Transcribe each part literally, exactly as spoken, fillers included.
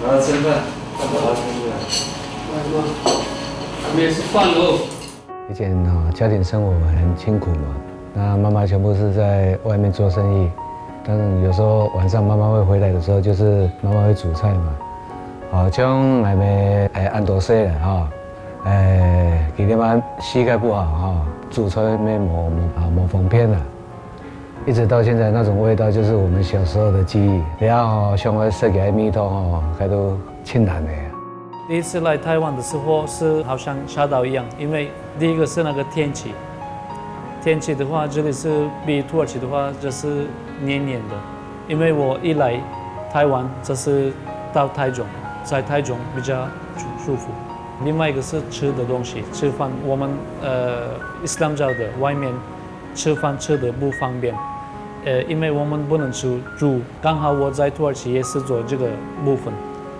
然后吃饭，看爸爸吃饭。我们也是饭哦。以前啊，家庭生活很清苦嘛，那妈妈全部是在外面做生意，但是有时候晚上妈妈会回来的时候，就是妈妈会煮菜嘛。好，像俺们哎，恁多歲了哈，哎，今天嘛膝盖不好哈，煮菜没没没啊，没方便了。 一直到现在，那种味道就是我们小时候的记忆。然后想要食个味道哦，该都挺难的。第一次来台湾的时候是好像吓到一样，因为第一个是那个天气，天气的话，这里是比土耳其的话，这是黏黏的。因为我一来台湾，这是到台中，在台中比较舒舒服。另外一个是吃的东西，吃饭，我们呃伊斯兰教的外面 吃饭吃得不方便，呃，因为我们不能吃猪。刚好我在土耳其也是做这个部分，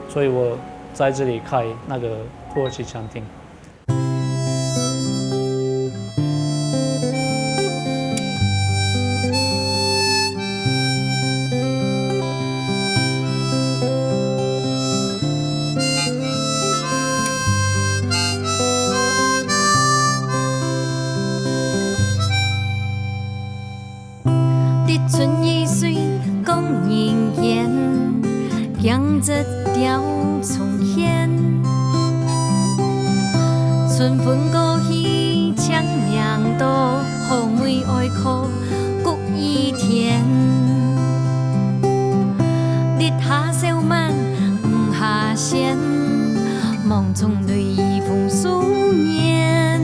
所以我在这里开那个土耳其餐厅。 立春雨水降人間，降一條從前。春分過去，清明到，好梅哀苦谷雨天。日下小滿，雨下仙，芒種淚雨豐收年。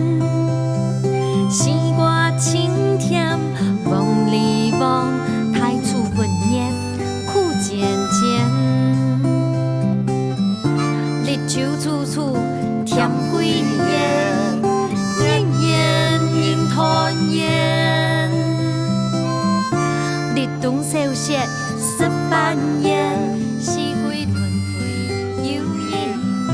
西瓜清甜， 黃梨黃，大樹溫暖苦漸漸。綠洲處處添桂圓，年年人團圓。立冬小雪十八圓，四季輪迴又一年。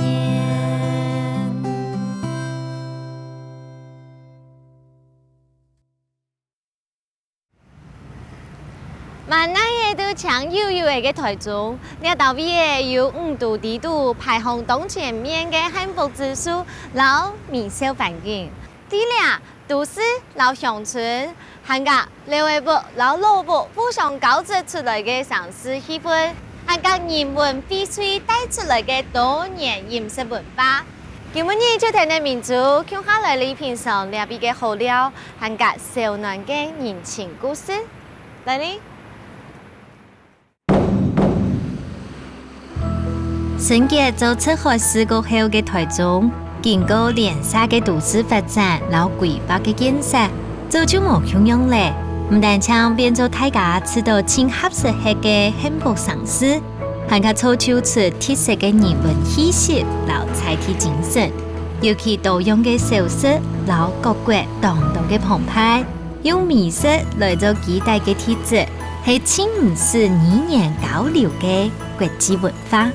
滿哪仔都青幽幽仔个臺中，這兜位仔有五都知肚排行當前面个幸福指數摎微笑環境。在這，都市摎鄉村，還加老仔屋摎老屋互相交織出來个城市氣氛，還加人文薈萃帶出來个多元飲食文化。 今晡日就跈等明珠共下來哩品嚐這位个好料，還加燒暖个人情故事。來哩！承接做出海視角後个臺中，經過連續个都市發展摎規劃个建設，早就無共樣了。毋單淨變做大家試著盡合適个幸福城市， 還較造就出特色个人文氣息摎在地精神。尤其多樣个小食摎各國當多个澎湃，用美食來做基底个特質，係盡毋輸語言交流个國際文化。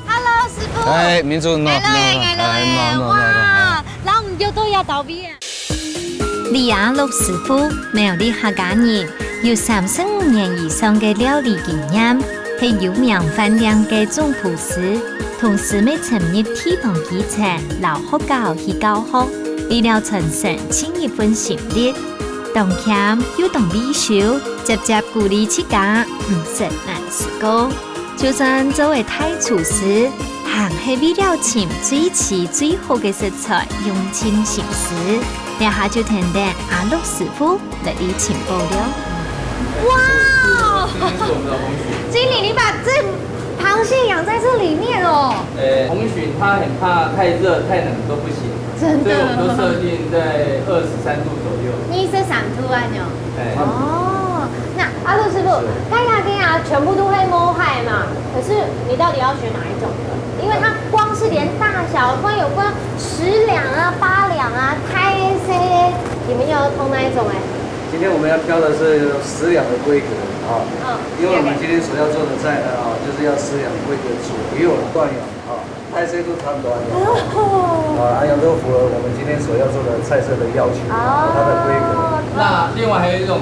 Hello，師傅。哎，明珠，喏，喏，喏，哎，喏，喏，喏，喏。哇，摎你就到這兜位啊。 李阿祿師傅，苗栗客家人，有三十五年以上个料理經驗，係有名飯店个總廚師，同時乜深入地方基層摎學校去教學，為了傳承盡一份心力。當謙又當利手，輒輒鼓勵自家毋使懶尸過。 就算做个大廚師，還係為了尋最萋最好个食材，用盡心思。這下就跈等阿祿師傅來去尋寶了。哇！經理，你把這螃蟹養在這裡面哦。呃，紅鱘它很怕太熱太冷都不行，真的。所以我們都設定在二十三度左右。二十三度按呢哦。哎。哦， 那阿祿師傅，是。該下个啊，全部都會摸海嘛，可是你到底要選哪一種呢？因為它光是連大小，分有分十兩啊、八兩啊、大个、細个，你們要挑哪一種欸？今天我們要挑的是十兩的規格啊，嗯，因為我們今天所要做的菜呢，啊，就是要十兩規格左右了，斷了啊。 大細都差不多啊。哦。啊，恁樣都符合我們今天所要做的菜色的要求，哦。它的規格。那另外還有一種，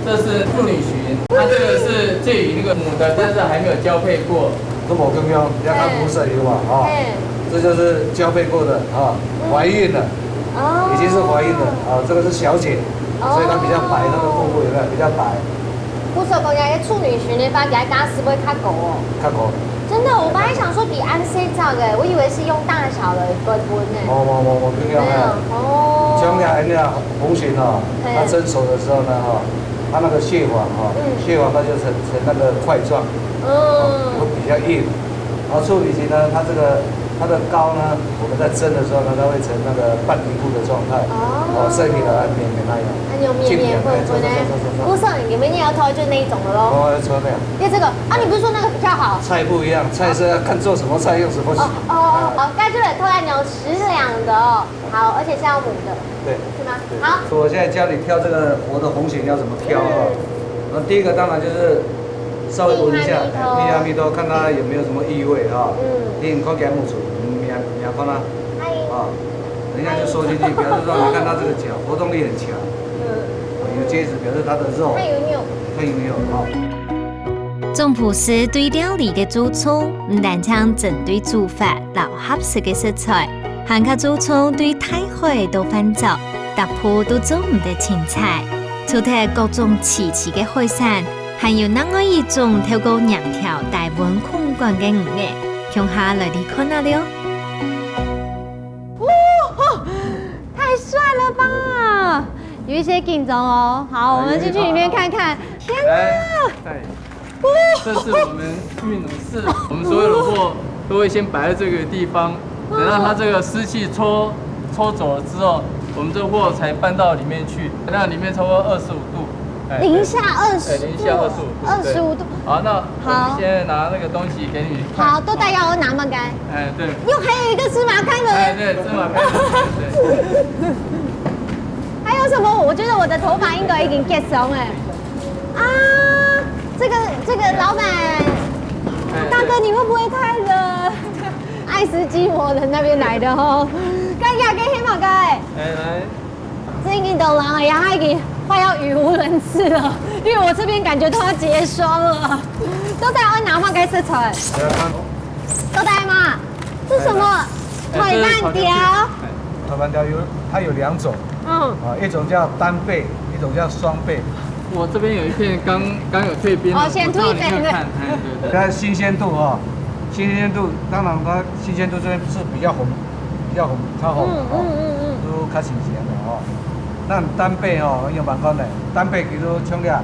這是處女鱘，它這個是介於那個母的，但是還沒有交配過。都無共樣，你看它膚色有嘛，哈，嘿。這就是交配過的啊，嗯。懷孕了，哦。已經是懷孕了啊，這個是小姐，哦。所以它比較白，它的腹部有沒有比較白？故所講，該處女蟳个話，佢个價數會較高哦。較高。真的，我本來想說比恁細隻个，我以為是用大小來分分呢。無無無無，不一樣啊。沒有，哦。像那那紅蟳哦，嘿。它成熟的時候呢，哈，它那個蟹黃哈，嗯。蟹黃它就呈呈那個塊狀，嗯。哦，會比較硬。然後處女蟳呢，它這個它的膏呢，我們在蒸的時候呢，它會呈那個半凝固的狀態，哦。哦，所以你的綿綿那樣，那有綿綿混混呢。就就就就就就。故所，你們也要挑就那一種的咯。哦，要挑那樣。因為這個啊，你不是說那個比較好？菜不一樣，菜是要看做什麼菜，用什麼。哦哦哦，哦，該就得挑那種食涼的哦。好，而且是要母的。對。是嗎？對。好。我現在教你挑這個活的紅蟳要怎麼挑哦。嗯。那第一個當然就是稍微聞一下，聞一下味道，聞一下味道，看它有沒有什麼異味啊。嗯。你看起來目珠，你摸摸看它。嗨。啊，人家就縮進去，表示說你看它這個腳活動力很強。嗯。啊，有戒指表示它的肉。它有扭。它有扭啊。總舖師對料理个注重，毋單淨針對煮法摎合適个食材， 還較注重對大海到飯桌，逐步都做毋得清彩。除忒各種萋萋个海產，還有另外一種透過黏條帶溫空感个魚仔，共下來去看啊了。哇，太帥了吧！有一些緊張哦。好，我們進去裡面看看。天啊！來，帶 這是我們運的，我們所有的貨都會先擺在這個地方，等到它這個濕氣抽抽走了之後，我們這貨才搬到裡面去，那裡面差不多二十五度，哎，對。零下二十度。哎，零下二十五度，二十五度。對。好，那我們現在拿那個東西給你看。好，到底愛𠊎拿麼个？哎，對。又還有一個芝麻開門。哎，對，芝麻開門，對。還有什麼？我覺得我的頭髮應該已經結霜了。 啊，這個這個老闆，哎，大哥，對。你會不會太冷？愛斯基摩人那邊來的吼，剛剛給黑馬哥哎。哎，來。這已經到人了，然後已經快要語無倫次了，因為我這邊感覺都要結霜了。到底愛拿麼个食材？來看。到底嘛？ 是什麼？哎，哎，這是炒飯條。炒飯條。哎，炒飯條有，它有兩種，嗯。啊，一種叫單倍，一種叫雙倍。我這邊有一片剛剛有蛻邊了，哦，先蛻邊的。我照你這樣看，哎，對對。它新鮮度哦，新鮮度，當然它新鮮度這邊是比較紅，比較紅，超紅的哦，嗯嗯嗯嗯。都較新鮮的哦。那單倍哦，用蠻高的，單倍比如像這樣，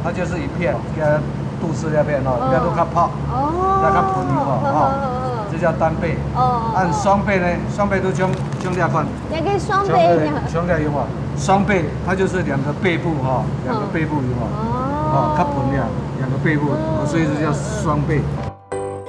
它就是一片，給它肚屎那片哦，哦。應該都較泡，哦。那較膨油哦，好好好好。哦。 這叫單倍。哦，哦，哦。啊雙倍呢？雙倍都像像這款。也可以雙倍一樣。像這樣有無？雙倍它就是兩個背部哈，兩個背部有無？哦。哦，較膨了，兩個背部，哦，所以這叫雙倍。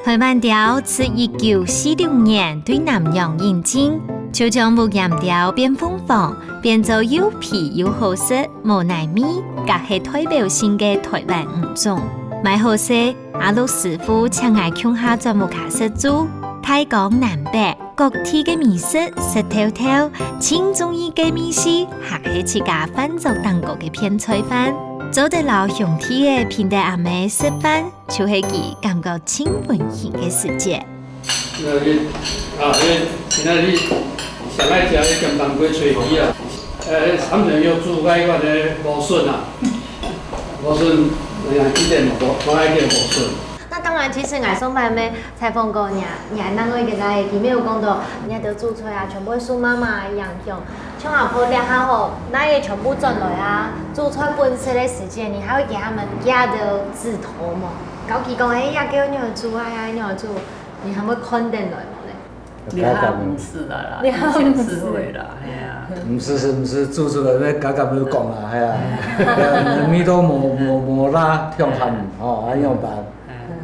海灣條自一九四六年對南洋引進，就將烏岩條變鳳凰，變做又肥又好食，無泥味，更係代表性个台灣魚種。買好勢， 阿祿師傅請𠊎共下轉屋下食晝，大江南北，各地个美食食透透，盡中意个味緒，還係自家飯桌頂高个片菜飯。做得摎兄弟仔品等恁仔食飯，就係佢感覺盡溫馨个時節。那你啊，你今仔日上愛食个鹹蛋粿炊魚啊，呃，三層肉煮个迄个莴筍啊，莴筍，哎呀，一點無，無愛个莴筍。 那當然，其實𠊎上擺乜採訪過若，若另外一個阿姨，佢乜有講到，若兜煮菜啊，全部受媽媽个影響。像阿婆這下吼，若个全部轉來啊，煮菜分食个時間，你還會給他們加的指導嗎？教佢講，哎，這个仰仔煮啊，仰仔煮，你還會看得來無咧？ 你還毋識啦啦，你還毋識。以前是會啦，係啊。毋識是毋識，煮出來愛家家愛講啦，係啊。味道無無無啦，忒鹹吼，恁樣辦，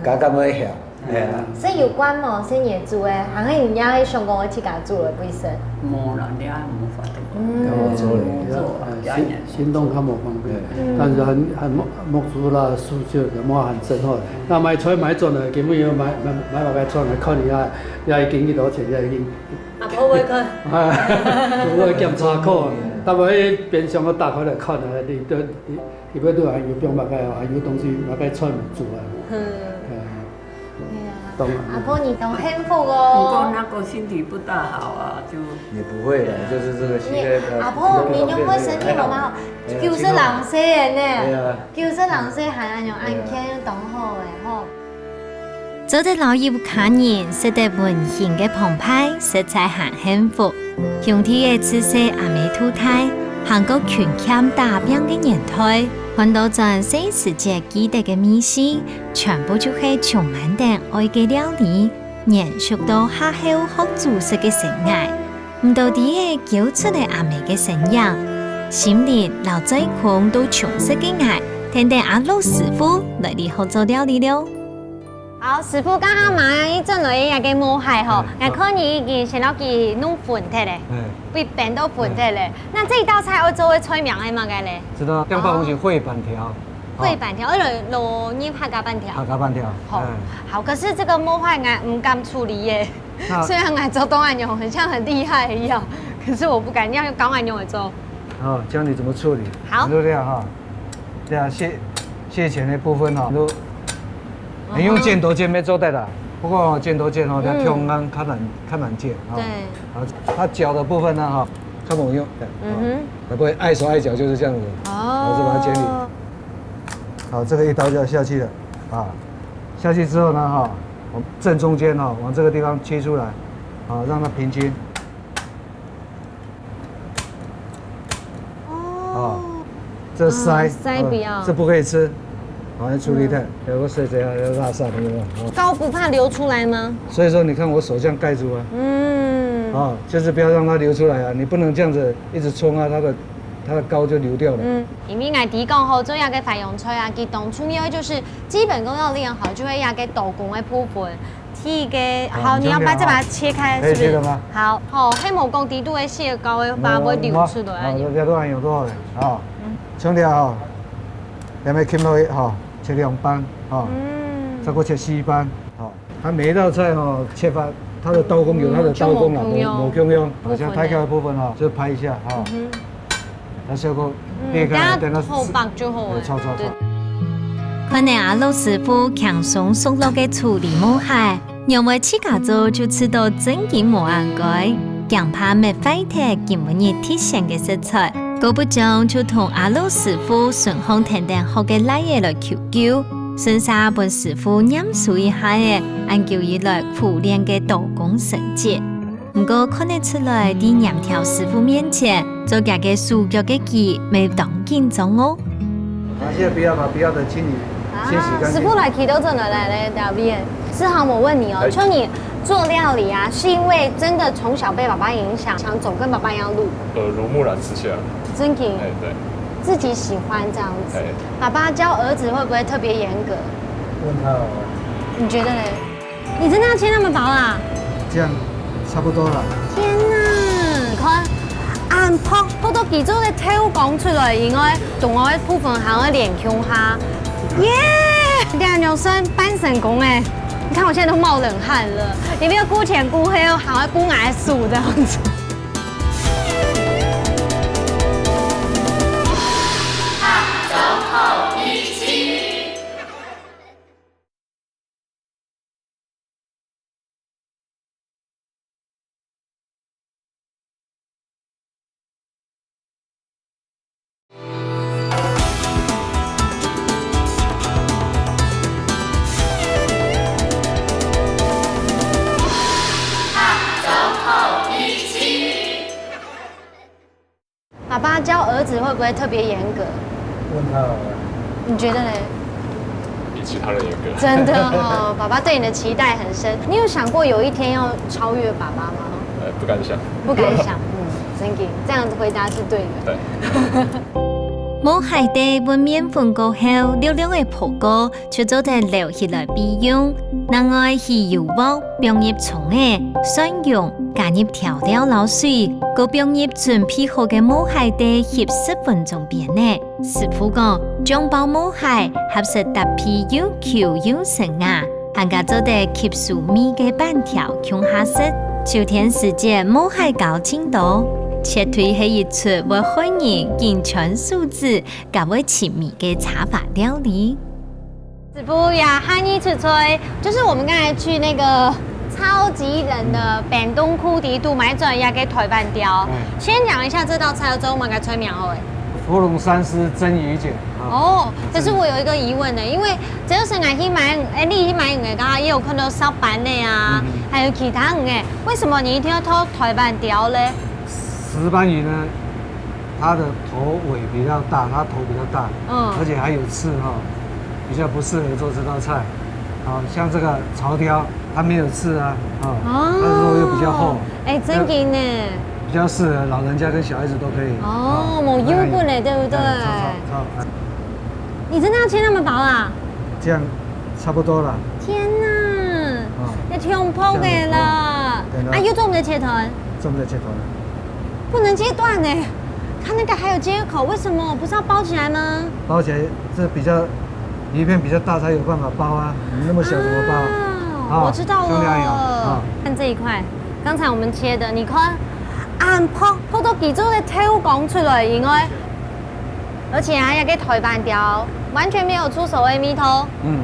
家家愛曉，係啊。所以有關無？細人仔煮个，還係你也會想講愛自家煮來分食？無啦，你也無法度。嗯。無做咧，無做啊，新新東較無方便，但是還還目目珠啦，手腳就無閒整吼。那買菜買轉來，根本有買買買麼个轉來看一下。 也已經幾多錢，也已經。阿婆會看。我檢查過，但係冰箱个打開來看啊，你都你你要都還有放麼个啊，還有東西麼个菜無煮啊。嗯。哎呀，懂了。阿婆，你當幸福哦。不過那個身體不大好啊，就也不會啦，就是這個膝蓋，你，呃，阿婆，膝蓋不方便而已。你有沒有身體好嗎？還好。哎呀，九十零歲了呢，哎呀。九十零歲還恁樣，哎呀。恁健當好誒，吼。做得摎一家人食得溫馨个澎湃，實在還幸福。兄弟个自細阿姆渡大，還過勤儉打拚个年代，看到轉細時節記得个味緒， 全部就係充滿等愛个料理，延續到下後學煮食个生涯。毋單淨係噭出來阿姆个身影，心靈摎嘴空都充實个𠊎，跈等阿陸師傅來這學做料理了。好，師傅，剛剛嘛，你轉來个該毛蟹吼，嗯，𠊎看你已經先摎佢弄粉忒咧，嗯。被煸到粉忒咧。嗯。那這一道菜愛做个菜名係麼个咧？知道，這道菜係燴粄條。 哦。燴粄條，愛落，落入客家粄條。客家粄條，好，哎。好，可是這個毛蟹𠊎毋敢處理耶。那雖然𠊎做到恁樣，很像很厲害一樣，可是我不敢，你愛教𠊎仰般做。哦，教你怎麼處理。好。你就這樣哈，這樣蟹，蟹鉗的部分哈，你就，你用剪刀剪也做得啦。不過剪刀剪哦，它嗯。較硬，較難，較難剪哦。對。好，它腳的部分呢哈，較好用。嗯哼。才不會礙手礙腳，就是這樣子。哦。然後就把它剪理。 好，這個一刀就要下去了啊。下去之後呢，哈，往正中間哈，往這個地方切出來，啊，讓它平均。哦。啊，這鰓，嗯，鰓不要。呃，這不可以吃，好，要處理掉，嗯。要不然鰓這樣要拉撒的，有沒有？哦。膏不怕流出來嗎？所以說，你看我手這樣蓋住啊。嗯。啊，就是不要讓它流出來啊，你不能這樣子一直沖啊，它的，它的膏就流掉了。嗯。 因為𠊎知講吼，做這個淮揚菜啊，佢當重要个就係基本功要練好，就係這個刀工个部分。第一個，好，好，你要把這把它切開，你這樣可以。是不是？可以切了嗎？好，好，係無講底肚个蟹膏个話會流出來。好，這都還有多少人啊？嗯。兄弟啊，兩邊切落去哈，切兩半哈，嗯。再過切四半哈。 它每一道菜哦，切法，它的刀工有它的刀工啦，嗯，無，無共樣。無共樣，好像大概的部分哦，就拍一下哈。嗯哼。它效果，嗯，你看，等下等它透白就好了。對，炒，炒，炒。對。看到阿陸師傅輕鬆熟絡个處理毛蟹，仰會自家做就試著真經無恁該，驚怕搣壞忒今晡日特選个食材。 姑不將就同阿陸師傅順風跈等學个倈仔來求救，順續分師傅驗收一下仔恁久以來苦練个刀工成績。毋過看得出來，在黏條師傅面前，做厥个手腳个佢乜當緊張哦。拿些不要把不要的清理，啊，清洗乾淨。師傅來，佢都做得來咧，大便。世豪，我問你哦，哎。像你做料理啊，是因為真的從小被爸爸影響，想走跟爸爸一樣路？ 耳濡目染之下。真的？哎，對。自己喜歡這樣子。哎。爸爸教兒子會不會特別嚴格？問他哦。你覺得嘞？你真的要切那麼薄啊？這樣差不多了。天哪，你看，恁薄，薄到佢做个豆乾出來，應該中間个部分還會連共下。耶！這樣就算半成功哎。你看我現在都冒冷汗了，因為要顧前顧後，還要顧𠊎个手這樣子。 爸爸教兒子會不會特別嚴格？問他好了。你覺得嘞？比其他人嚴格。真的哦，爸爸對你的期待很深。你有想過有一天要超越爸爸嗎？呃，不敢想。不敢想，嗯，真的，這樣子回答是對的。對。毛蟹丁搵麵粉過後，溜溜仔烰過，就做得撈起來備用。另外，起油鑊，放入蔥仔、蒜蓉，加入調料摎水，過放入準備好个毛蟹丁翕十分鐘邊仔。 師傅講，醬爆毛蟹，合適搭配又Q又成啊，還加做得吸收味个粄條共下食。秋天時節，毛蟹膏盡多，絕對係一出會害人緊攢手指，加會尋味个茶花料理。師傅呀，喊你出菜，就是我們剛才去那個超級冷的冰凍庫底肚買轉一個台灣條。嗯。先講一下這道菜有做麼个菜名好誒？芙蓉三絲蒸魚卷啊。哦，可是我有一個疑問呢，因為只有是我去買，哎，你去買魚，剛剛也有看到燒粄的啊，嗯。還有其他魚誒，為什麼你一定要挑台灣條嘞？石斑魚呢，它的頭尾比較大，它頭比较大，嗯。而且還有刺哈，比較不適合做這道菜。好像這個潮鯛，它沒有刺啊，啊，哦。它的肉又比較厚，哎，真的呢。比較適合老人家跟小孩子都可以。哦，啊，無油分嘞，對不對？哎，超，超，超，哎。你真的要切那麼薄啊？這樣差不多了。天哪，哦，要切薄的啦！這樣子哦，對了。啊，又做毋得切斷？做毋得切斷了。 不能切斷呢，它那個還有接口，為什麼不是要包起來嗎？包起來，這比較魚片比較大才有辦法包啊，你那麼小怎麼包？啊，哦，我知道了。兄弟阿姨啊，啊。看這一塊，剛才我們切的，你看，恁薄，薄到幾隻个頭講出來，因為，而且還有個台灣條，完全沒有出手的味道。嗯。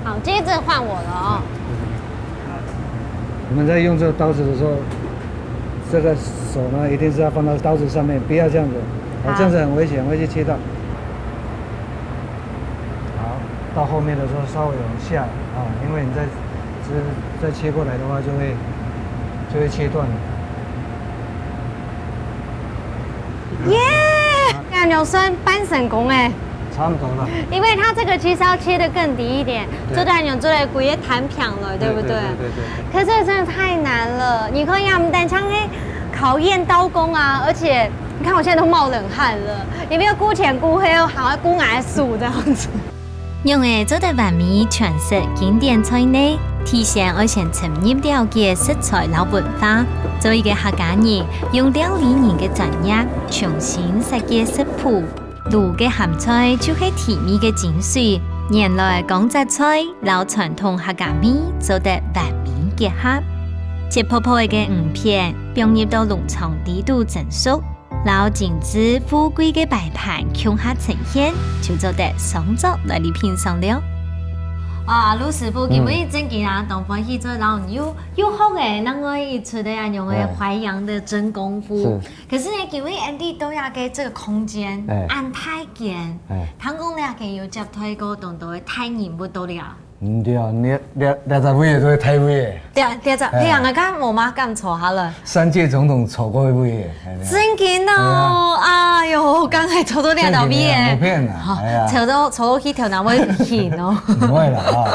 好，接著換我了哦。 我們在用這個刀子的時候，這個手呢，一定是要放到刀子上面，不要這樣子，啊，好。這樣子很危險，會去切到。好，到後面的時候稍微往下啊，因為你再，再切過來的話，就會，就會切斷了。 耶！感覺算半成功哎。差不多了。因為它這個其實要切得更低一點，對。做得用做得歸個攤平了，對不對？對，對，對，對，對。可是真的太難了，你看呀，我們單槍黑考驗刀工啊，而且你看我現在都冒冷汗了，也沒有顧前顧後，還要顧俺的手這樣子。 仰仔做得完美詮釋經典菜呢？提前愛先深入了解食材摎文化，做一個客家人，用料理人个專業，重新設計食譜。滷个鹹菜就係調味个精髓，原來江浙菜摎傳統客家味做得完美結合。切薄薄个魚片，放入到籠床底肚蒸熟， 摎精緻富貴个擺盤共下呈現，就做得上桌來哩品嚐了。啊，盧師傅，今晡日正經啊，當歡喜做得摎你又又學个另外一出个恁樣个淮揚个真功夫。是。可是呢，今晡日恁多都要个這個空間，哎。恁大間，哎。聽講這個有接待過當多个大人物到了。 毋對，這這這隻位个都係大位个。對啊，這隻，哎呀。嘿啊，𠊎看無嘛敢坐下來。三屆總統坐過一位个，哎呀。真經哦，哎喲，剛才坐到這隻位个。真經啊，無騙啊，好，哎呀。坐到坐到去頭那位去哦。毋會啦，哈，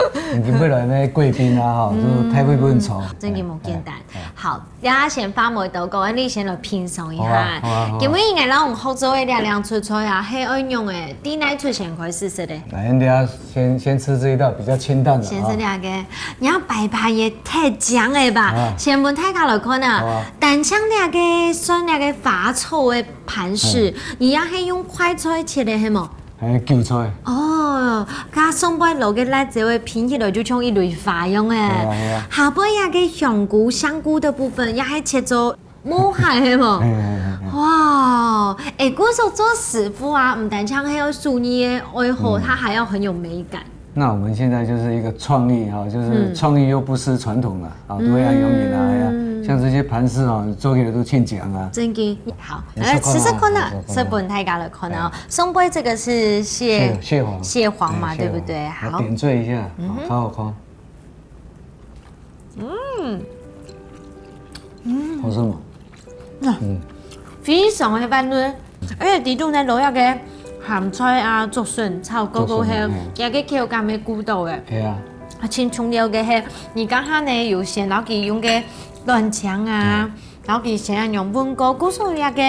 你未來那貴賓啊，哈，就大位分坐。真經無簡單。哎，哎，哎。好， 這下先話無多講，你先來品嚐一下。好啊，好啊，好啊。今晡日𠊎摎你學做个這兩出菜啊，係愛仰仔，對哪出先開始食个？來，你等下先先吃這一道比較清淡的啊。先食這個，你愛擺盤也太靚了吧？啊。先分大家來看啊，好啊。單淨這個算這個花草个盤飾，嗯。你也係用快菜切个係無？ 還有韭菜。哦，佮上背落个辣椒个拼起來就像一蕊花樣誒。係啊，係啊。下背這個香菇、香菇个部分也還切做無害係無？係，係，係，係。哇，誒，故所做師傅啊，毋單淨係愛手藝个愛好，嗯。他還要很有美感。那我們現在就是一個創意哈，就是創意又不失傳統了。嗯。 啊，都會恁樣用啊，哎呀，嗯。像這些盤飾哦，做起來都盡靚啊。真个，好，來試試看啊，試試看啊，好，試試看。分大家來看啊。哎。上背這個是蟹，蟹，蟹黃。蟹黃嘛，哎，對不對？蟹黃。好。我點綴一下，嗯哼。好，好好看。嗯。嗯。好吃嗎？ 啊，嗯。非常个溫潤，而且底肚呢落一個鹹菜啊、竹筍炒過過後，竹筍，嗯。這個口感个顧到个。係啊。啊，盡重要个係，你剛剛呢有先摎佢用个卵漿啊，嗯。摎佢先恁樣燜過，故所這個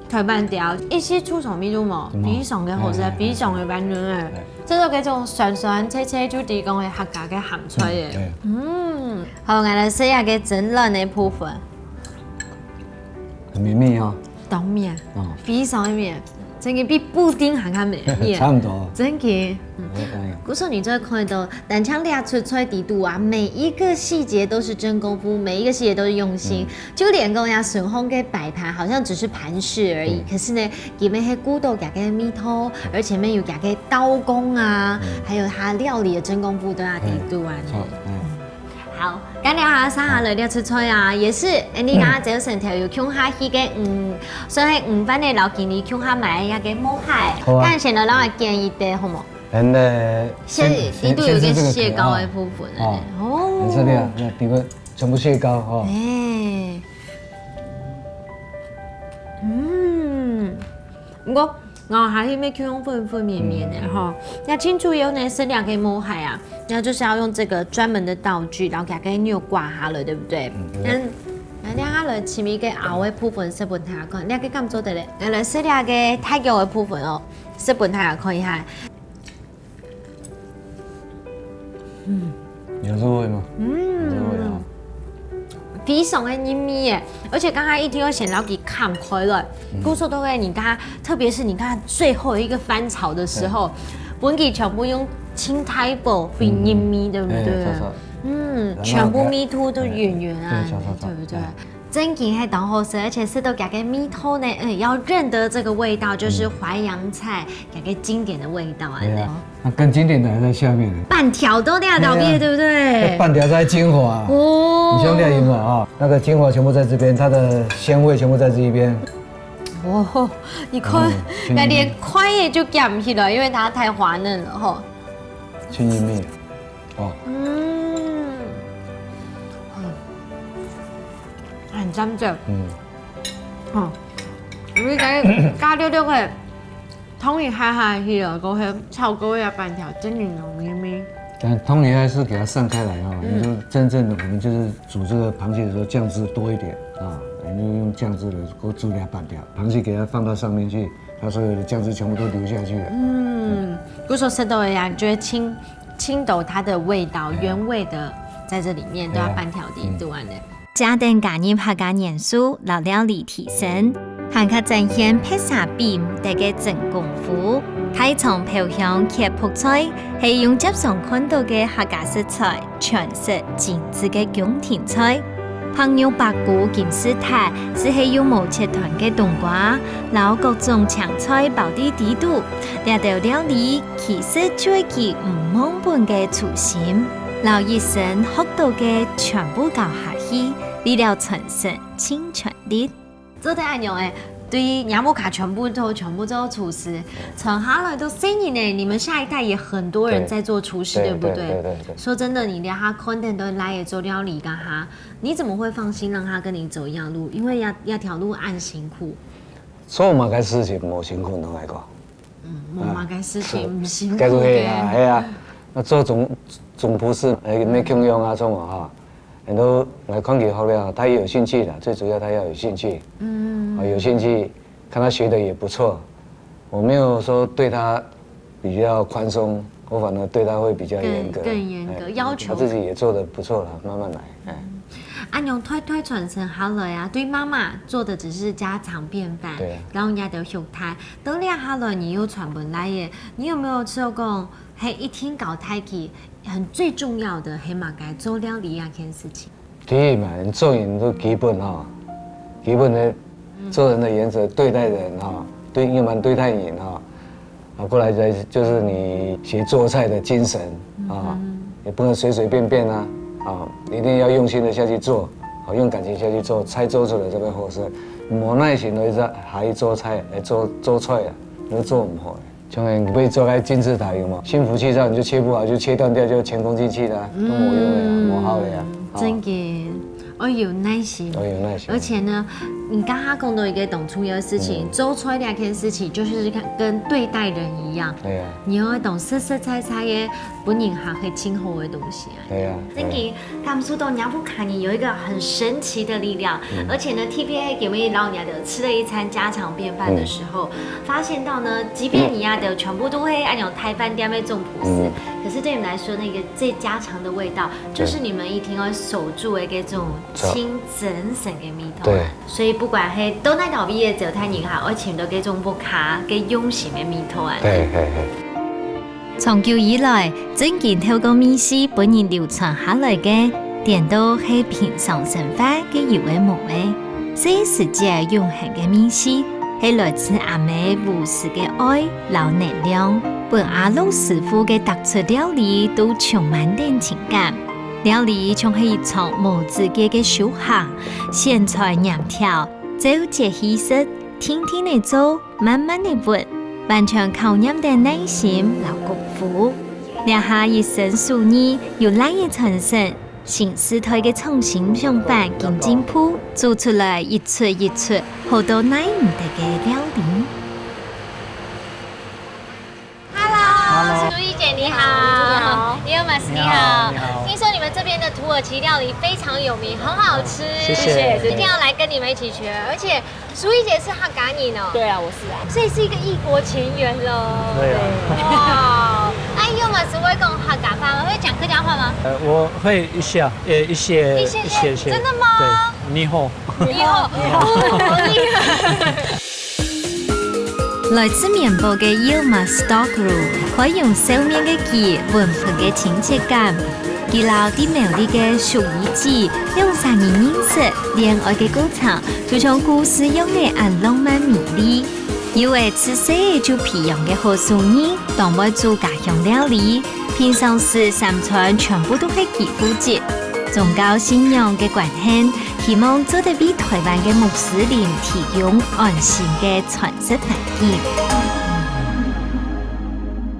台灣條，一息出手味道無，嗯。非常个好食，哎，哎，哎。非常个溫潤誒。哎。這個該種酸酸脆脆，就提供个客家个鹹菜誒。嗯，對。嗯，好，𠊎來試一下該蒸卵个部分。 很綿密哦。當綿，哦。非常个綿。真个比布丁還較美味。差不多。真个。嗯。我跟你讲，故所你就會看到，單淨這出菜底肚啊，每一個細節都是真功夫，每一個細節都是用心。就連講呀，順風个擺盤好像只是盤飾而已，可是呢，裡面係顧到佢个味道，而且裡面有佢个刀工啊，還有他料理的真功夫都在底肚啊。好，嗯。好，今日下生下來這出菜啊，也是，哎，你剛剛這個神頭有共下去个，嗯，所以午飯呢，老經理共下買个个毛蟹，好啊。但先來讓我建議的，好無？然后呢，先，你都有一个蟹膏的部分了呢。哦，这里啊，那底部全部蟹膏哈。哎，嗯，不過咬下去，乜就用粉粉綿綿个吼。那盡主要呢，係兩个毛蟹啊，那就是要用這個專門的道具，然後給它用刮下來，對不對？嗯那那這下來，前面个拗个部分係分大家看，你个感覺得嘞？來，來，係這个大腳个部分哦，係分大家看一下。有入味吗？嗯，有入味啊。非常的入味耶，而且剛剛一定要先摎佢崁開來，故所都會，你看，特別是你看最後一個翻炒的時候，分佢全部用清湯包分入味，對不對？哎，差不多。嗯，然後全部味道都圓圓啊，對，差不多對不對哎？真个還當好食，而且食到佢个味道呢，嗯，要認得這個味道，就是淮揚菜，佢个經典的味道啊。对啊，那更經典的還在下面呢。粄條都料到邊，對啊對不對？那粄條才精華啊。哦你兄弟有沒有啊？那個精華全部在這邊，它的鮮味全部在這一邊。哦，你看，嗯那連筷也就夾不起來，因為它太滑嫩了吼。輕一面。哦，嗯，很真正。嗯，哦，你个加溜溜个，湯一下下去了，過後炒過个粄條，真正濃綿綿。但湯一下是給它散開來哈，你說真正的我們就是煮這個螃蟹的時候，醬汁多一點啊，你就用醬汁的給我煮點粄條，螃蟹給它放到上面去，它所有的醬汁全部都流下去了。嗯，故所食到个呀，就會清清到它的味道，原味的在這裡面，都要對啊粄條底肚安呢。加等加入客家元素，摎料理提升，還較展現別儕比毋得个真功夫。大腸、爆香、茄脯菜，係用輒常看到个客家食材，全食精緻个宮廷菜。白肉、白菇、金絲塔，就係用無切斷个冬瓜，摎各種青菜包在底肚。這兜料理其實就係佢毋忘本个初心，摎一生學到个全部教下去，為了傳承盡全力。做得恁樣欸，對，若屋下全部都全部做廚師，傳下來都細人欸，你們下一代也很多人在做廚師，對不對？對對對對。說真的，你這下看等都倈仔做料理个哈，你怎麼會放心讓他跟你走一樣路？因為這這條路恁辛苦。做麼个事情無辛苦，攏愛講。嗯，無麼个事情毋辛苦該係啦，个。係啊。那做總總廚師，哎，沒共樣啊，做嘛哈。很多來看佢好了，他也有興趣的，最主要他要有興趣。嗯。啊，有興趣，看他學的也不錯，我沒有說對他比較寬鬆，我反而對他會比較嚴格。更更嚴格哎要求他自己也做得不錯了，慢慢來，哎。恁樣代代傳承下來啊，對媽媽做的只是家常便飯，對啊然後人家都學他，到這下來你又傳分倈仔，你有沒有試過講，嘿，一定教大佢，很最重要的，係麼个做料理這件事情？第一嘛，做人都基本哈，基本的做人的原則，對待人哈，對，應該蠻對待人哈。啊，過來再就是你學做菜的精神啊，也不能隨隨便便啊，啊，一定要用心的下去做，好，用感情下去做，菜做出來才會好食。無耐心的一直還做菜，來做做菜啊，你都做毋好。像你會做該金字塔有嗎？幸福氣炸你就切不好，就切斷掉，就前功盡棄了啊，都沒用了呀，無效了呀。啊真个，要有耐心。要有耐心。而且呢，你剛剛講到一個當重要的事情，嗯做菜這件事情，就是跟跟對待人一樣，對啊，你要懂實實在在的，分人客係盡好的東西啊。對啊，真个感受到若屋下人有一個很神奇的力量，而且呢，特別係今晡日摎人家的吃了一餐家常便飯的時候，發現到呢，即便人家的全部都係恁樣大飯店的總廚師，嗯可可是對你們來說，那個最家常的味道，就是你們一定要守住的這種清真神的味道。對。所以不管係到哪位个招待人客，愛尋到這種屋下个用心个味道啊。對，對，對。長久以來，正經透過味緒分人流傳下來个，顛倒係平常生活个有个無个。細時節永恆个味緒，係來自阿姆無私个愛摎能量，分阿樂師傅个逐出料理都充滿等情感。料理像係一場無止境个修行，選材拈調，照節氣勢，定定仔做，慢慢仔搵，完全考驗等耐心摎功夫。這下一身手藝有賴仔傳承， 新時代个創新想法緊進步，做出來一出一出好到耐毋得个料理。Hello，Hello。淑怡姐你好。你好。Yilmaz你好。你好，你好。听说你们这边的土耳其料理非常有名，很好吃。谢谢。一定要来跟你们一起学，而且淑怡姐是客家人哦。对啊，我是啊。所以是一个异国情缘了。对啊。哇，哎，Yilmaz会讲客家话吗？会讲客家话吗？呃，我会一下，呃，一些，一些些，一些些。真的吗？对，你好。你好，你好。哦，好厉害。来自面包个 Yilmaz Stockroom，可以用笑面个佢，溫和个亲切感。佢摎在苗栗个淑怡姊兩三年认识，戀愛个过程 就像故事樣仔恁浪漫美麗。有仔自細就培養个好手藝，當會煮家鄉料理，平常時三餐全部都係佢負責。宗教信仰个關係，希望做得為台灣个穆斯林提供安心个餐食環境。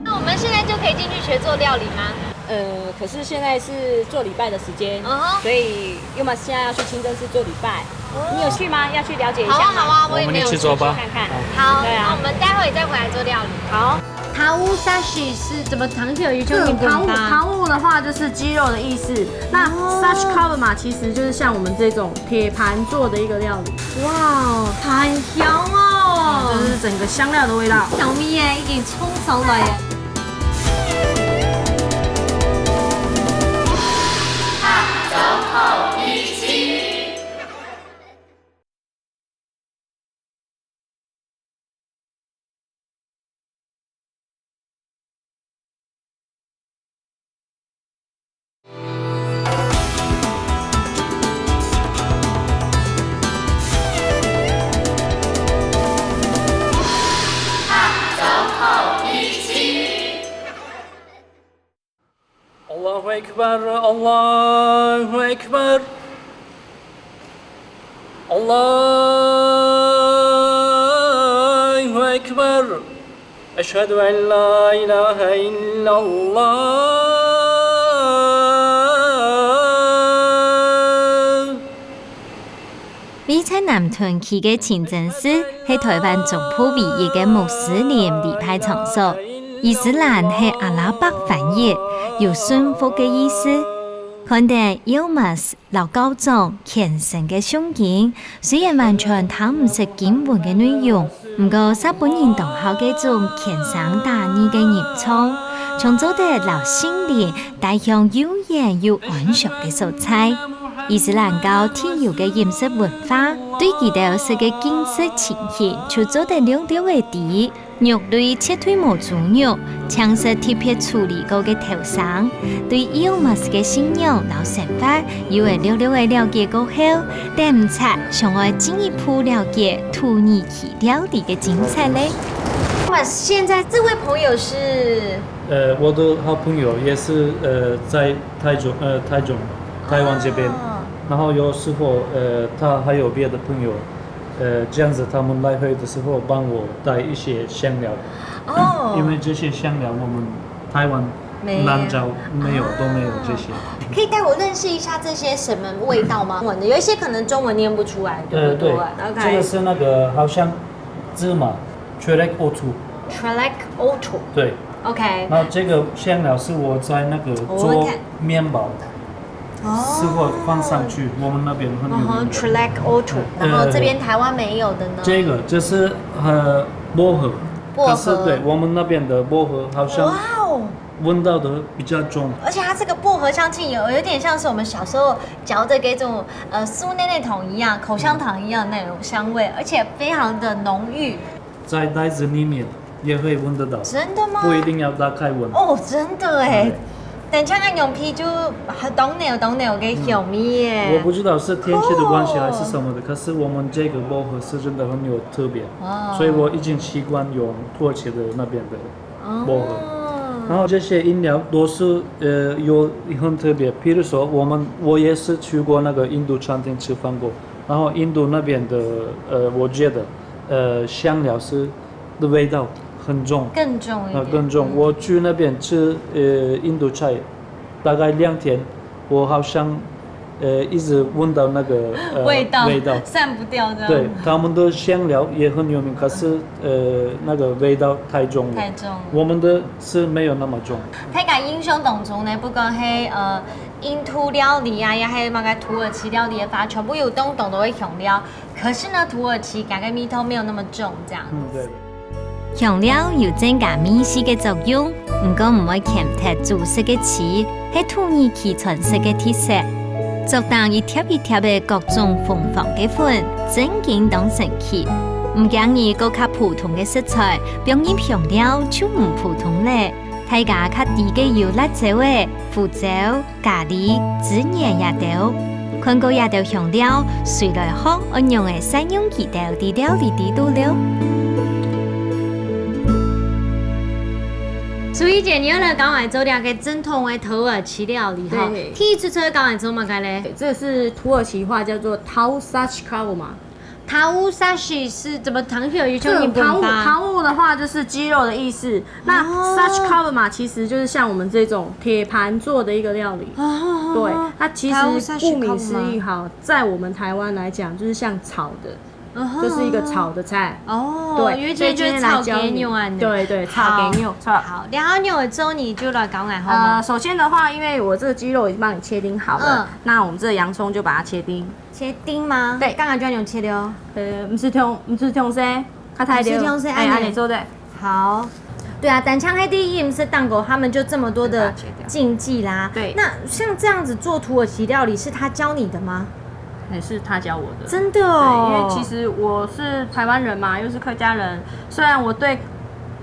那我们现在就可以进去学做料理吗？ 呃，可是现在是做礼拜的时间，嗯哼。所以Yilmaz现在要去清真寺做礼拜。哦。你有去吗？要去了解一下吗？好啊，好啊，我也没有去过。我们一起走吧。看看。好，对啊。那我们待会再回来做料理。好。Tahu sashi是怎么讲起来有一点文法？这种tahu，tahu的话就是鸡肉的意思。那哦。Sash kawurma其实就是像我们这种铁盘做的一个料理。哇，很香哦。就是整个香料的味道。香味耶，已经冲上来耶。 الله أكبر، الله أكبر، الله أكبر. أشهد أن لا إله إلا الله. 位在南屯區个清真寺係台灣中部唯一个穆斯林禮拜場所。伊斯蘭係阿拉伯翻譯，有順服个意思。看等Yilmaz摎校長虔誠个誦經，雖然完全聽毋識經文个內容，毋過煞分人當好該種虔誠打義个吟唱，像做得摎心靈帶向又遠又安詳个所在。伊斯蘭教特有个飲食文化，對佢兜食个禁食情形就做得略略仔知。 肉類絕對無豬肉，淨食特別處理過个頭牲。對Yilmaz个信仰摎生活有了略略个了解過後，等毋掣想愛進一步了解土耳其料理个精彩咧。那現在這位朋友是？呃，我的好朋友也是，呃，在台中，呃，台中，台灣這邊。啊。然後有時候，呃，他還有別的朋友， 呃，這樣子他們來回的時候幫我帶一些香料。哦。因為這些香料我們台灣、沒有。南島沒有，啊。都沒有這些。可以帶我認識一下這些什麼味道嗎？中文的，有一些可能中文念不出來，對不對？呃，對。OK。這個是那個好像芝麻，chelek otu。Chelek otu。對。OK。那這個香料是我在那個做麵包。哦，我看。 哦。是會放上去，我們那邊很有名的。嗯哼，chelek otu，呃，然後這邊台灣沒有的呢？這個就是，呃，薄荷，薄荷。可是對，我們那邊的薄荷好像，哇哦。闻到的比较重。而且它这个薄荷香气有有点像是我们小时候嚼的那种呃酥奶奶糖一样，口香糖一样那种香味，而且非常的浓郁。在袋子里面也会闻得到，真的吗？不一定要打开闻。哦，真的哎。等下个牛皮就当牛当牛个香味耶。我不知道是天气的关系还是什么的，可是我们这个薄荷是真的很有特别，哦所以我已经习惯用土耳其的那边的薄荷。哦然后这些饮料都是呃有很特别，比如说我们我也是去过那个印度餐厅吃饭过，然后印度那边的呃，我觉得呃香料是的味道很重，更重一点，呃更重。我去那边吃呃印度菜，大概两天，我好像呃一直闻到那个呃味道味道。散不掉这样。对，他们的香料也很有名，可是呃那个味道太重了。太重了。我们的是没有那么重。大家印象当中呢，不管係呃印度料理啊，也係麼个土耳其料理个話，全部有當當多个香料。可是呢，土耳其佢个味道沒有那麼重，這樣。嗯，对。香料有增加味緒个作用，毋過毋會欠忒主食个滋，係土耳其餐食个特色。桌頂一疊一疊个各種紅黃个粉，真經當神奇。毋驚你過較普通个食材，放入香料就毋普通咧。大家較知个有辣椒仔、胡椒、咖哩、孜然這兜。看過這兜香料，隨來學愛仰仔善用佢兜在料理裡肚了。所以姐，你要來教我做這个正統个土耳其料理哈。對第一次出來教我做麼个咧？这是土耳其话叫做 tau saç kavurma。桃乌沙西是怎么糖水有这种 tau tau 的话就是鸡肉的意思，那 saç kavurma 其实就是像我们这种铁盘做的一个料理。对，它其实顾名思义哈，在我们台湾来讲就是像炒的，就是一个炒的菜。哦，对，因为今天就是炒给牛啊。对对，炒给牛，炒。好，然后牛的之后你就来搞俺好吗？呃，首先的话，因为我这个鸡肉已经帮你切丁好了，那我们这个洋葱就把它切丁。切丁吗？对，刚刚就要用切的哦。呃，不是用，不是用这，看太不是用这哎，按呢按你做的。好。对啊，但像黑第一是蛋糕，他们就这么多的禁忌啦。对，那像这样子做土耳其料理是他教你的吗？也是他教我的。真的哦，因为其实我是台湾人嘛，又是客家人，虽然我对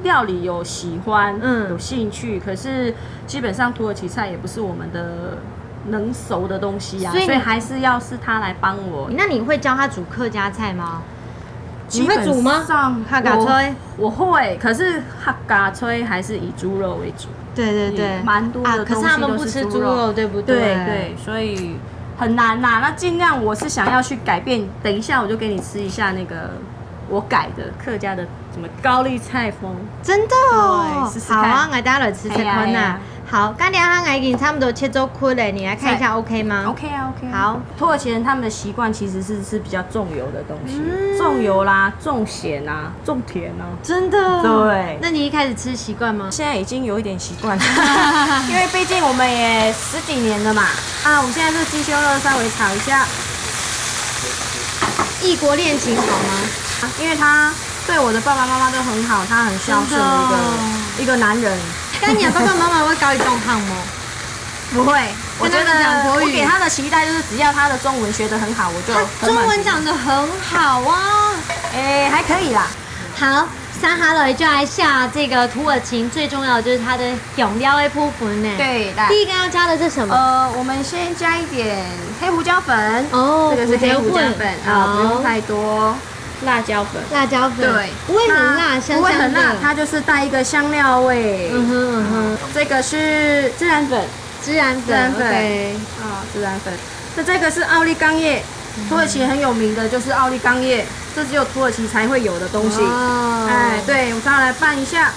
料理有喜欢，嗯，有兴趣，可是基本上土耳其菜也不是我们的能熟的东西啊，所以还是要是他来帮我。那你会教他煮客家菜吗？你会煮吗？哈嘎炊，我会，可是哈嘎炊还是以猪肉为主。对对对，蛮多的啊，可是他们不吃猪肉，对不对？对对，所以很难呐。那尽量我是想要去改变。等一下我就给你吃一下那个我改的客家的什么高丽菜风。真的哦，试试看。好啊，我等下来吃吃看呐。好，刚刚他已经差不多切做块了，你来看一下，OK 吗？OK 啊，OK。好，土耳其人他们的习惯其实是吃比较重油的东西，重油啦，重咸啊，重甜啊。真的？对。那你一开始吃习惯吗？现在已经有一点习惯，因为毕竟我们也十几年了嘛。啊，我们现在这个鸡胸肉稍微炒一下，异国恋情好吗？因为他对我的爸爸妈妈都很好，他很孝顺的一个一个男人。那你的爸爸妈妈会教你讲汉吗？不会，我觉得我给他的期待就是只要他的中文学得很好，我就中文讲得很好啊。哎，还可以啦。好，接下来就来下这个土耳其，最重要的就是它的香料的部分呢。对，第一个要加的是什么？呃，我们先加一点黑胡椒粉哦，这个是黑胡椒粉啊，不用太多。辣椒粉，辣椒粉，对，不会很辣，香不会很辣，它就是带一个香料味。嗯哼嗯哼，这个是孜然粉，孜然粉，孜然粉啊，孜然粉。那这个是奥利冈叶，土耳其很有名的就是奥利冈叶，这只有土耳其才会有的东西。哎，对，我们再来拌一下。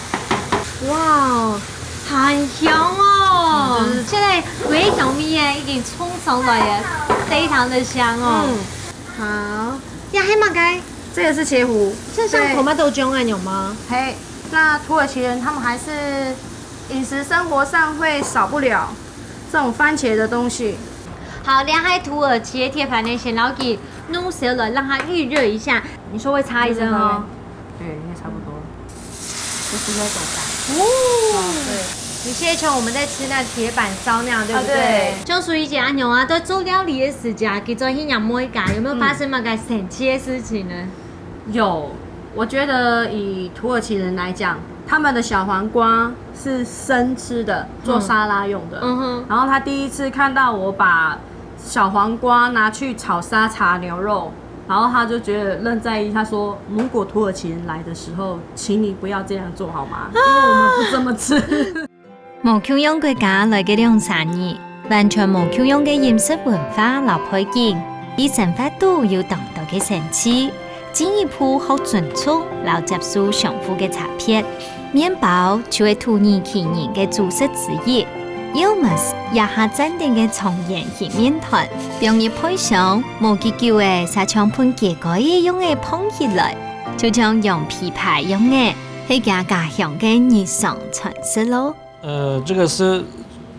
哇，很香哦！现在微香味耶已经冲上来耶，非常的香哦。嗯，好，呀，还蛮该，这个是茄糊，这像 tomato 酱那种吗？嘿，那土耳其人他们还是饮食生活上会少不了这种番茄的东西。好，两海土耳其的铁盘呢，先捞给弄熟了，让它预热一下。你说会差一声哦。对，应该差不多了，就是那种感觉。哦，对。你現在像我們在吃那鐵板燒那樣，對不對？啊，對。像淑儀姐恁樣啊，在做料理的時節啊，佢轉去若妹家，有沒有發生麼个神奇的事情呢？有，我覺得以土耳其人來講，他們的小黃瓜是生吃的，做沙拉用的。嗯哼。然後他第一次看到我把小黃瓜拿去炒沙茶牛肉，然後他就覺得愣在一，他說：“如果土耳其人來的時候，請你不要這樣做好嗎？因為我們不這麼吃。” 無共樣國家來个兩儕人，完全無共樣个飲食文化摎背景，佢生活肚有當多个神奇。進一步學尊重摎接受相互个差別。麵包就係土耳其人个主食之一。Yilmaz這下站等个長圓形麵團，放入配上，無幾久仔，就像分雞胲仔樣仔膨起來，就像羊皮派樣仔，係厥家鄉个日常餐食咯。 呃，這個是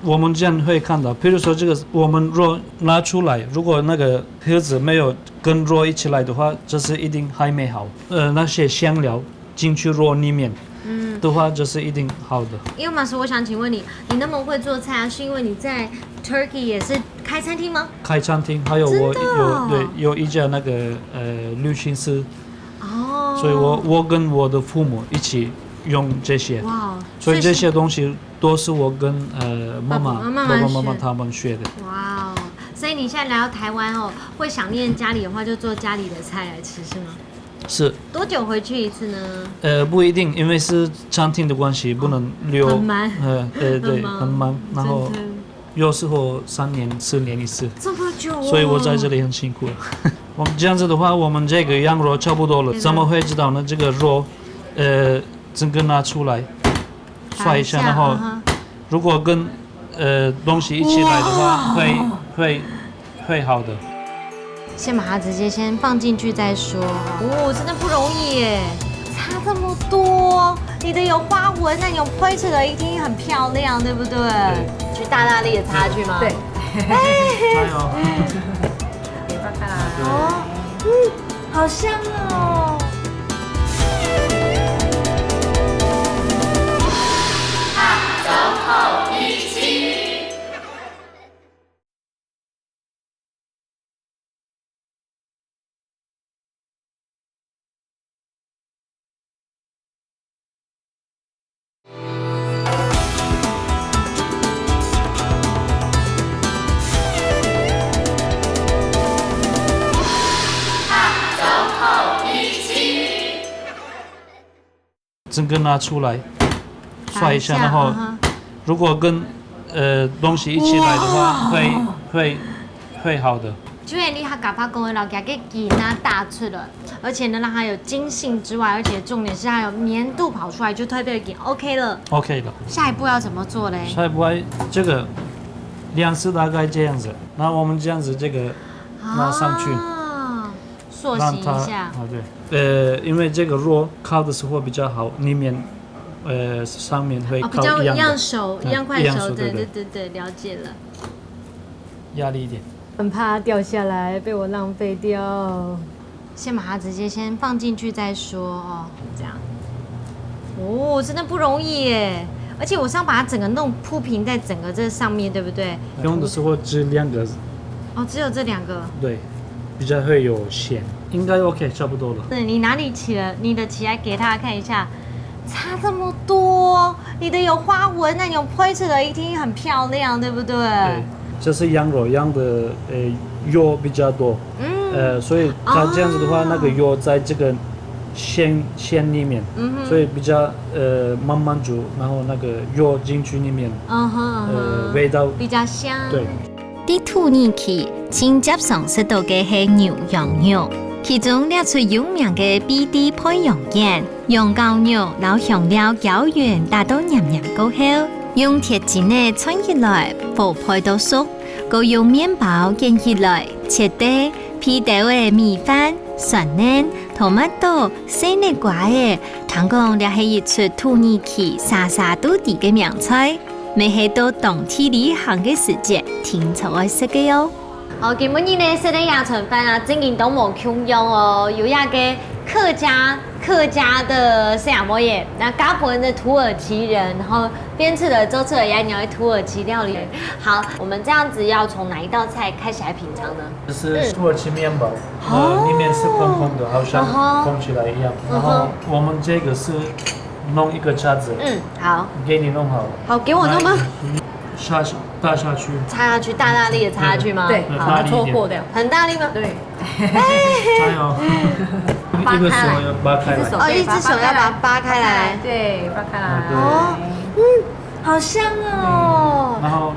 我們這樣會看到，譬如說這個我們肉拿出來，如果那個盒子沒有跟肉一起來的話，這是一定還沒好。呃，那些香料進去肉裡面的話，這是一定好的。Yilmaz，我想請問你，你那麼會做菜啊，是因為你在Turkey也是開餐廳嗎？開餐廳，還有我有，真的哦。對，有一家那個，呃，旅行社。哦。所以我，我跟我的父母一起用這些。哇，所以這些東西都是我跟，呃，媽媽、爸爸媽媽、爸爸媽媽學的。他們學的。哇哦，所以你現在來到台灣哦，會想念家裡的話，就做家裡的菜來吃，是嗎？是。多久回去一次呢？呃，不一定，因為是餐廳的關係，不能留。哦，很忙。呃，對，對，很忙，很忙，然後真的。有時候三年、四年一次。這麼久哦。所以我在這裡很辛苦了。我們這樣子的話，我們這個羊肉差不多了，對的。怎麼會知道呢？這個肉，呃，整個拿出來， 摔一下，然後如果跟，呃，東西一起來的話，會，會，會好的。先把它直接先放進去再說。哦，真的不容易耶，差這麼多。你的有花紋，那你有配色的一定很漂亮，對不對？對。去大大力的擦去嗎？對。加油。哦，嗯，好香哦。整個拿出來，摔一下，然後如果跟，呃，東西一起來的話，會，會，會好的。就係你客家話講个，摎佢个筋啊打出來，而且呢，讓它有筋性之外，而且重點是它有黏度跑出來，就代表已經OK了。OK了。下一步要怎麼做嘞？下一步啊，這個量是大概這樣子，那我們這樣子這個拿上去。啊。 塑形一下。讓它，啊，對。呃，因為這個肉烤的時候比較好，裡面，呃，上面會哦，比較一樣烤一樣的。熟，嗯，一樣快熟，一樣熟，對，對，對。對，對，對，了解了。壓力一點。很怕它掉下來，被我浪費掉。先把它直接先放進去再說哦，這樣。哦，真的不容易耶，而且我是要把它整個弄鋪平在整個這上面，對不對？用的時候只兩個。哦，只有這兩個。對。 比較會有鹹，應該OK，差不多了。對，你哪裡起了，你的起來給大家看一下，差這麼多，你的有花紋，那你有配色的一定很漂亮，對不對？對，這是羊肉，羊的，呃，油比較多，嗯。呃，所以它這樣子的話，哦。那個油在這個餡，餡裡面，嗯哼。所以比較，呃，慢慢煮，然後那個油進去裡面，嗯哼，嗯哼。呃，味道，比較香。對。 在土耳其，盡輒常食到个係牛羊肉，其中這出有名个必地配羊丸、羊絞肉摎香料攪勻，打到黏黏過後，用鐵砧仔搥起來，火焙到熟，過用麵包捲起來，切垤，配兜仔米飯、酸奶、tomato、細粒瓜仔，聽講這係一出土耳其儕儕都知个名菜。 乜係到當地旅行个時節，定著愛食个哦。好，今晡日呢，食个野炊飯啊，正經都無共樣哦。有一個客家，客家的細阿妹耶，那加分的土耳其人，然後边吃的周吃的也聊土耳其料理。好，我们这样子要从哪一道菜开始来品尝呢？这是土耳其面包，呃，里面是空空的，好像封起来一样。然后我们这个是弄一个叉子，嗯，好，给你弄好了。好，给我弄吗？下去，大下去。插下去，大大力的插下去吗？对，好，把它戳破掉。很大力吗？对。加油！一个手要扒开来。哦，一只手要把它扒开来。对，扒开来。哦，嗯，好香哦。然后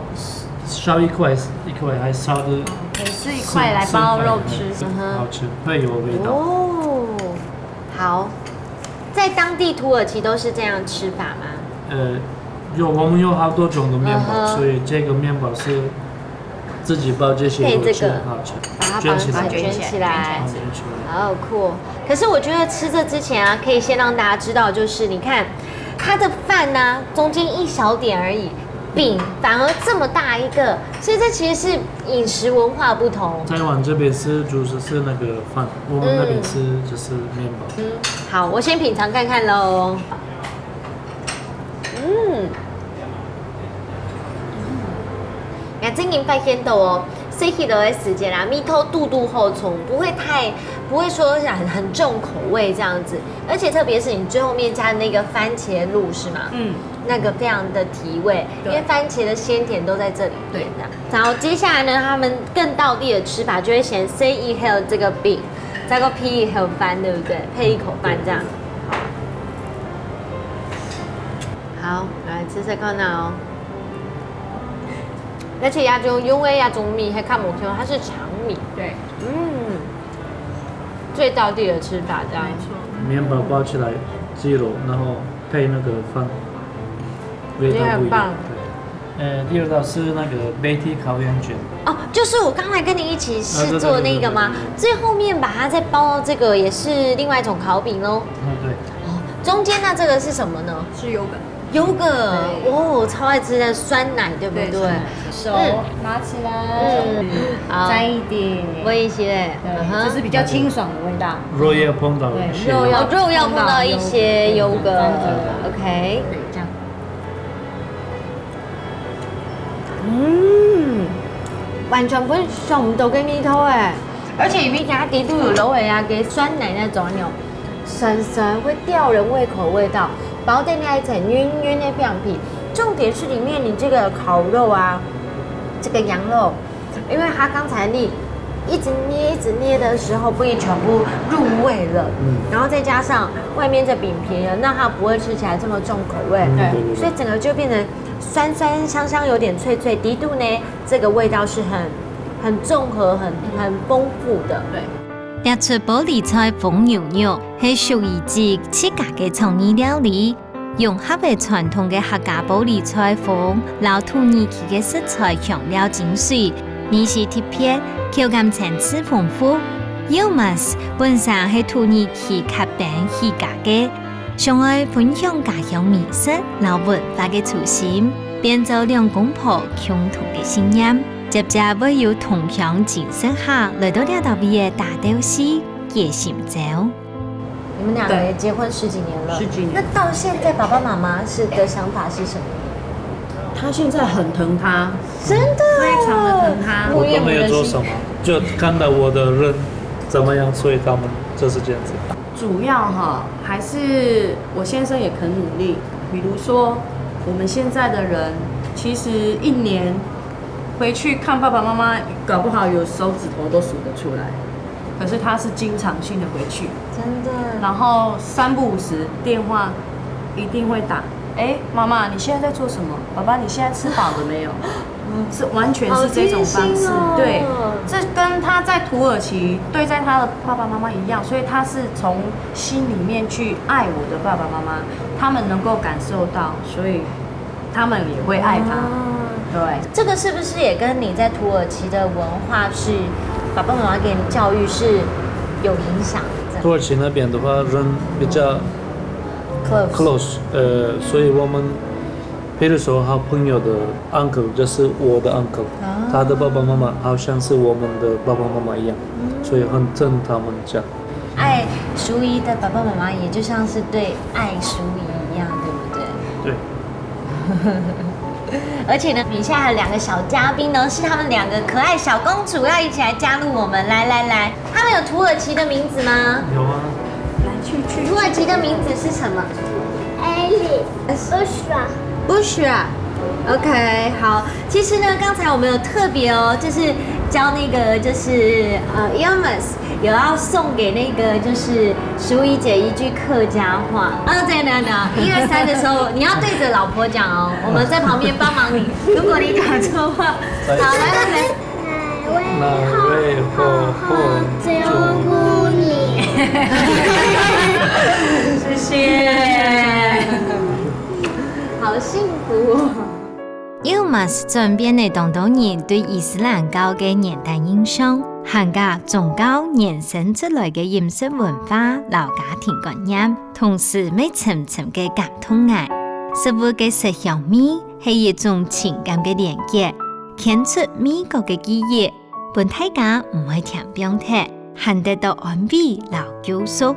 削一块一块，还削的，可以吃一块来包肉吃。好吃，会有味道。哦，好，在当地土耳其都是这样吃法吗？呃，有，我们有好多种的面包，所以这个面包是自己包这些肉吃，配这个，好吃，把它卷起来，卷起来，卷起来。好酷哦。可是我觉得吃这之前啊，可以先让大家知道，就是你看它的饭呢，中间一小点而已，饼反而这么大一个，所以这其实是饮食文化不同。台湾这边是主食是那个饭，我们那边吃就是面包。嗯，好，我先品尝看看喽。嗯，嗯，我最近发现到哦，食起来的时间啊，味道堵堵好重，不会太，不会说很很重口味这样子，而且特别是你最后面加的那个番茄露是吗？嗯，那个非常的提味，因为番茄的鲜甜都在这里面的。然后接下来呢，他们更道地的吃法就会先食一口这个饼，再过配一口饭，对不对？配一口饭这样。好，来吃吃看哦。而且亚洲用的亚洲米还看不清，它是长米。对，嗯，最道地的吃法这样。没错。面包包起来，鸡肉，然后配那个饭，味道不一样。也很棒。对。呃，第二道是那个 Betty 烤羊卷。哦，就是我刚才跟你一起试做那个吗？啊，对，对，对，对，对。最后面把它再包到这个，也是另外一种烤饼哦。嗯，对。哦，中间那这个是什么呢？是 yogurt。 yogurt，对。哦，超爱吃的酸奶，对不对？对，酸奶。手拿起来，嗯，好，沾一点，闻一些，对，嗯哼，这是比较清爽的味道。肉要碰到一些，对，肉要，哦，肉要碰到一些 yogurt，这样子。OK，对，这样。嗯，完全不会想不到个味道哎，而且里面加底肚有肉的啊，给酸奶那种，有酸酸会吊人胃口的味道，包在那一层圆圆的表皮。重点是里面你这个烤肉啊，这个羊肉，因为它刚才你一直捏一直捏的时候，不已全部入味了，嗯，然后再加上外面这饼皮了，让它不会吃起来这么重口味，嗯，对，对，对，所以整个就变成酸酸香香，有点脆脆，底肚呢，这个味道是很很综合、很很丰富的。对。 這出玻璃菜封牛肉係屬於自自家个創意料理，融合了傳統个客家玻璃菜封摎土耳其个食材香料精髓，味緒特別，口感層次豐富。Yilmaz本身係土耳其Kent起家个，想愛分享家鄉美食摎文化个初心，變做兩公婆共同个信念。 接著會有同鄉親戚客來到這搭位个打鬥敘、解心招。你们两个也结婚十几年了，对，十几年。那到现在，爸爸妈妈是的想法是什么？他现在很疼他，真的，非常的疼他。我都没有做什么，就看到我的人怎么样，所以他们就是这样子。主要哈，还是我先生也肯努力。比如说，我们现在的人，其实一年 回去看爸爸妈妈，搞不好有手指头都数得出来。可是他是经常性的回去，真的。然后三不五时电话一定会打，哎，妈妈，你现在在做什么？爸爸，你现在吃饱了没有？是完全是这种方式，好贴心哦。对，这跟他在土耳其对待他的爸爸妈妈一样，所以他是从心里面去爱我的爸爸妈妈，他们能够感受到，所以 他们也会爱他。哦。对。这个是不是也跟你在土耳其的文化是，爸爸妈妈给你教育是有影响的？土耳其那边的话，人比较 close，close，呃，所以我们，比如说好朋友的 uncle 就是我的 uncle，啊。他的爸爸妈妈好像是我们的爸爸妈妈一样，嗯。所以很疼他们这样。 爱淑仪的爸爸妈妈也就像是对爱淑仪一样，对不对？对。而且呢，底下还有两个小嘉宾呢，是他们两个可爱小公主要一起来加入我们。来来来，他们有土耳其的名字吗？有啊。来去去。土耳其的名字是什么？Ellie，Bushra。Bushra。OK，好。其实呢，刚才我们有特别哦，就是教那个就是呃 Ilmas 有要送给那个就是淑仪姐一句客家话。啊，对对对，一二三的时候，你要对着老婆讲哦，我们在旁边帮忙你。如果你讲错话，好，来来来。哪位好好照顾你？谢谢，好幸福哦。Ilmas 转变了当多人对伊斯兰教个原旦印象，還加宗教延伸出來个飲食文化摎家庭觀念，同時乜深深个感動𠊎。食物个色香味係一種情感个連結，牽出美國个記憶，分大家毋會添放忒，還得到安慰摎救贖。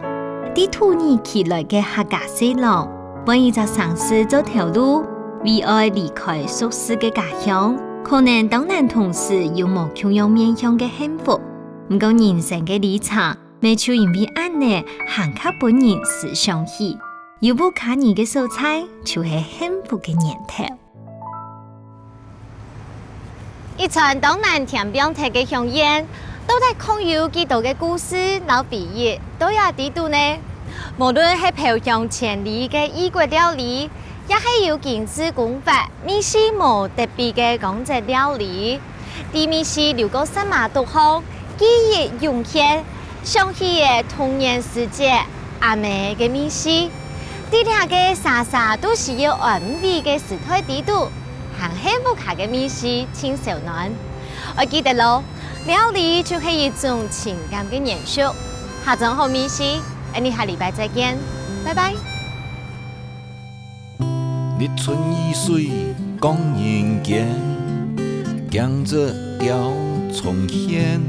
在土耳其來个客家細郎， 換一隻城市做頭路，為愛離開熟事个家鄉，可能當難同時有無共樣面向个幸福。毋過人生个旅程，乜就因為恁呢，還較分人思想起。有屋下人个所在，就係幸福个源頭。 一串當難添放忒个香煙，到底藏有幾多个故事摎回憶在這底肚呢？無論係飄香千里个異國料理，也係有金字功法、味緒無得比个江浙料理，在味緒流過舌嫲肚項，記憶湧現，想起了童年時節阿姆个味緒。在這个儕儕都需要安慰个時代底肚， 還係屋下个味緒盡燒暖。愛記得咯，料理就係一種情感个延續。下轉好味緒，𫣆俚下禮拜再見，拜拜。日春雨水降人間，驚蟄鳥蟲喧。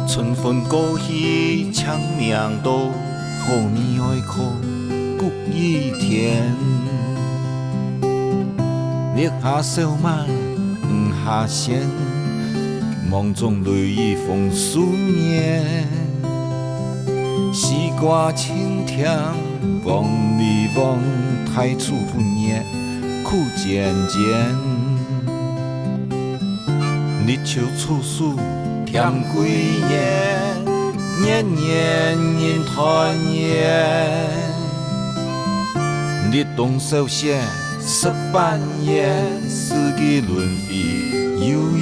春分過去清明到，好味哀苦 谷雨天。日下燒麥，午下筅，芒種雷雨豐收年。西瓜青甜，黃梨黃，大廚不熱，苦煎煎。 立秋處暑添桂圓，年年人團圓。立冬小雪食粄圓，四季輪迴又一